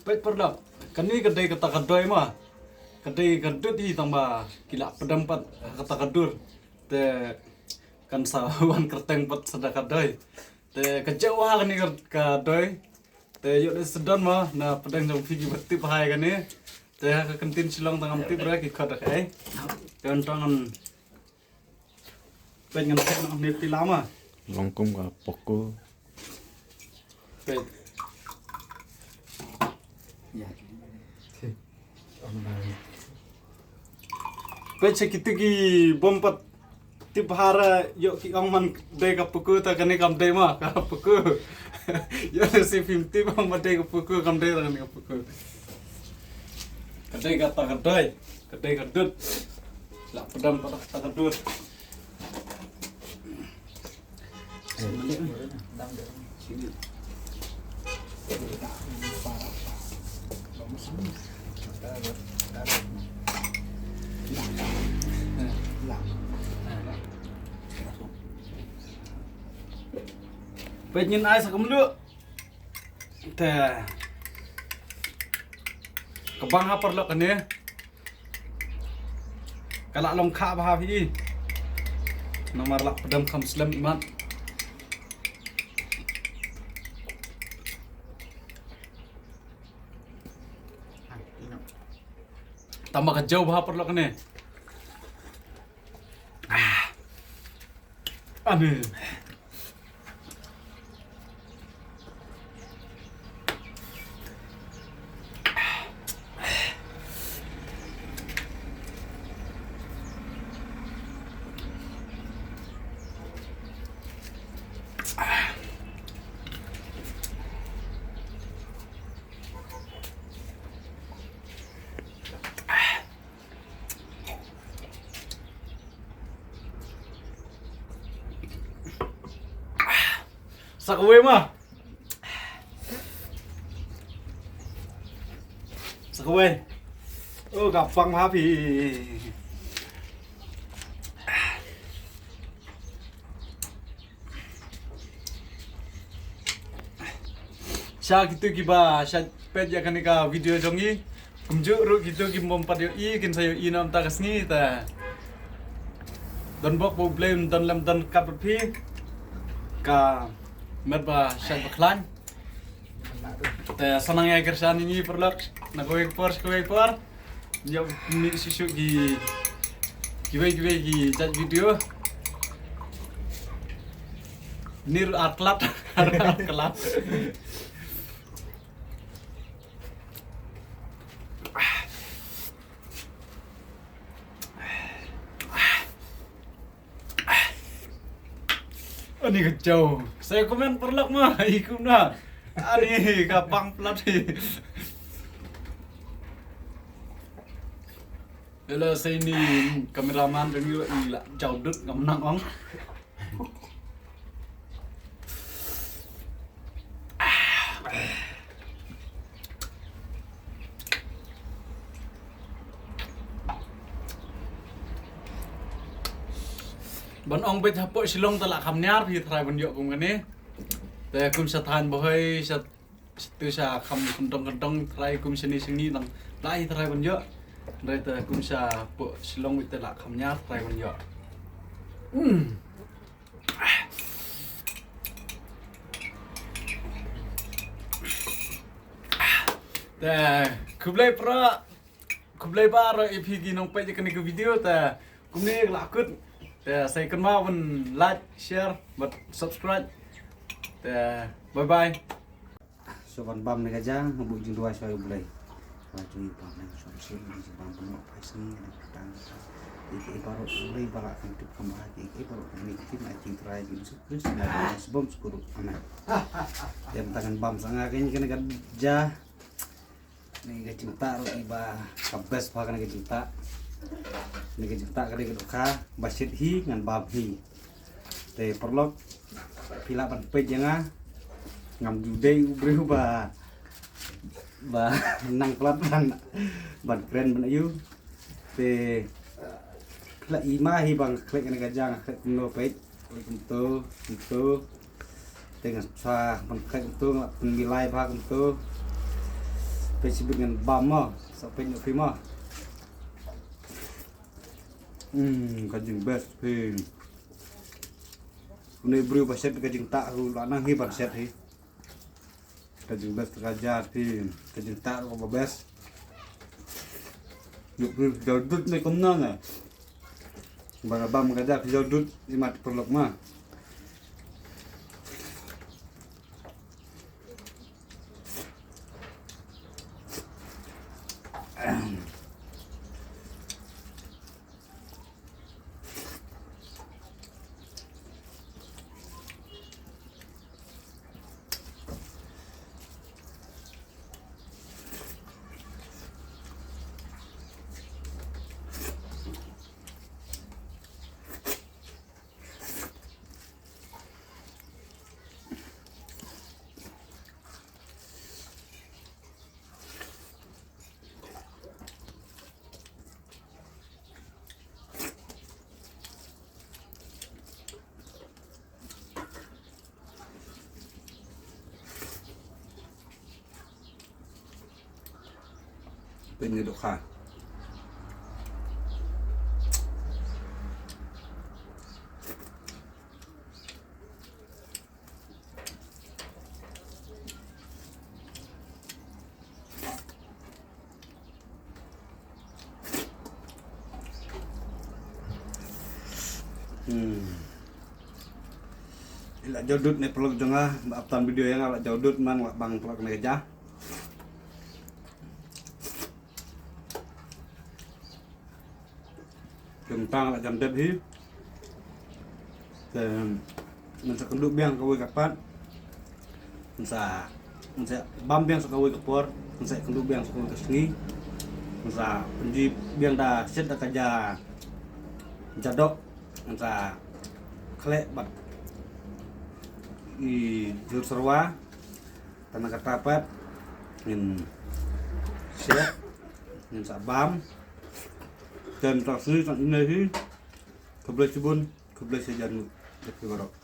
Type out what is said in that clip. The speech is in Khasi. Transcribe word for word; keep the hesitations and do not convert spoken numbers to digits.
Peit paralok, kane ka dei kata ka doi ma. Ka dei ka dud hi tang ba ki la pdem pat ha kata ka dur. Te kan sa wan kyrteng pat sa da ka doi. Te ka jaw ha kane ka, ka doi. Te ïoh leh sdang ma na pdeng jong phi ki ba tip hai kane. Te ha ka ktien Shillong tang ngam tip re ki khot da kaei. Te ngan tang ngan Peit ngan peit noh ne phi lama. Long kum ka poko. Peit. Peit sa kitu ki bym pat tip bha ra ïoh ki ong man dei ka poko ta kane kam dei ma ka poko. Ïoh ne si phim tip ong man dei ka poko kam dei ta kane ka poko. Ka dei kata ka doi, ka dei ka dud. La pdem kata ka dud. Peit ngin ai sa kumno. Te ka bang ha paralok kane. Ka la long kha bha phi. Namar la pdem kham slem imat. Tang ba ka jaw bha paralok kane. Ah. Ani. Sa kawei ma. Sa kawei. Oh, ka pang happy. Sha kitu kiba sha peit ïa kane ka video jong ngi. Kumjuh ruh kitu ki bym pat ïohi kin sa ïohi na mynta ka sngi te. Don bok ba U Blei un don lem don kat bad phi. Ka met ba shait ba khlaiñ. Te sa nang ïa kyrshan ïa ngi paralok na kawei ka por sha kawei ka por. Ïa mih shuh shuh ki kiwei kiwei ki jait video. Ni ruh ar klat, ar klat. Ani ka jaw. Sa comment paralok ma, i kumno. Ani ka bang plat hi. Ela sa ini cameraman jong ngi i la jaw dud ngam nang ong. Ban ong beit hapoh Shillong te la kham niar phi tharai ban ïoh kum kane. Te kum sha thaiñ Bhoi sha Sha tu sha kham kyndong kyndong tharai kum shane sha ngi nang la hi tharai ban ïoh. Hynrei te kum sha poh Shillong te la kham niar tharai ban ïoh. Hmm. Te khublei para, khublei para ïa phi ki nongpeit ïa kane ka video te kumne la kut. Te sa kynmaw ban like, share bad subscribe. Te bye bye. Shu ban bam ne ka ja, nga buh jingduwai sha U Blei. Ba jong i bam ne shu shu ne bam pynlong phai sngi ne tang. Ïa ki baroh U Blei ba la kham tip kham bha ïa ki baroh ne ki tim ai jingtrai jong Jisu Khrist ne sbom sukuru. Amen. Te mynta ngan bam sa nga kane ka ja. Ne ka jingtah ruh iba ka best bha kane ka jingtah. Ne ka jingtah ka dei ka dohkha ba shit hi ngan bam hi. Te paralok phi lah ban peit ïa nga. Ngam ju dei u briew ba, ba nang palat ban, ban kren ban aiu. Te phi lah i ma hi ba nga khlek kane ka ja nga khlek kumno peit. Khlek kumto kumto. Te nga sa ban khlek kumto nga pynmilai bha kumto. Peit shibit ngan bam mo, sa peit noh phi mo. Hmm, ka jingbest phi. Une u briew ba shet ka jingtah ruh la nang hi ban shet hi. Ka jingbest ka jia phi, ka jingtah ruh kaba best. Ïoh phi jaldut ne kumno ne. Ba la bam ka jia phi jaldut, imat paralok ma. Pynne dohkha. Hmm. I la jaldut ne paralok jong nga, ba ap tan video ïa nga la jaldut man la bang paralok ne ka jia. Te mynta la jan dep hi. Te ngan sa kynduh biang kawei ka pat. Ngan sa, ngan sa bam biang sa kawei ka por. Ngan sa kynduh biang sa kawei ka sngi. Ngan sa pynji biang da shet da ka jia, jia doh. Ngan sa khleh bad i jhur serwa. Te na kata pat ngin shet, ngin sa bam. Te mynta sngi tang ine hi. Khublei shibun, khublei shihajar nguh ïa phi baroh.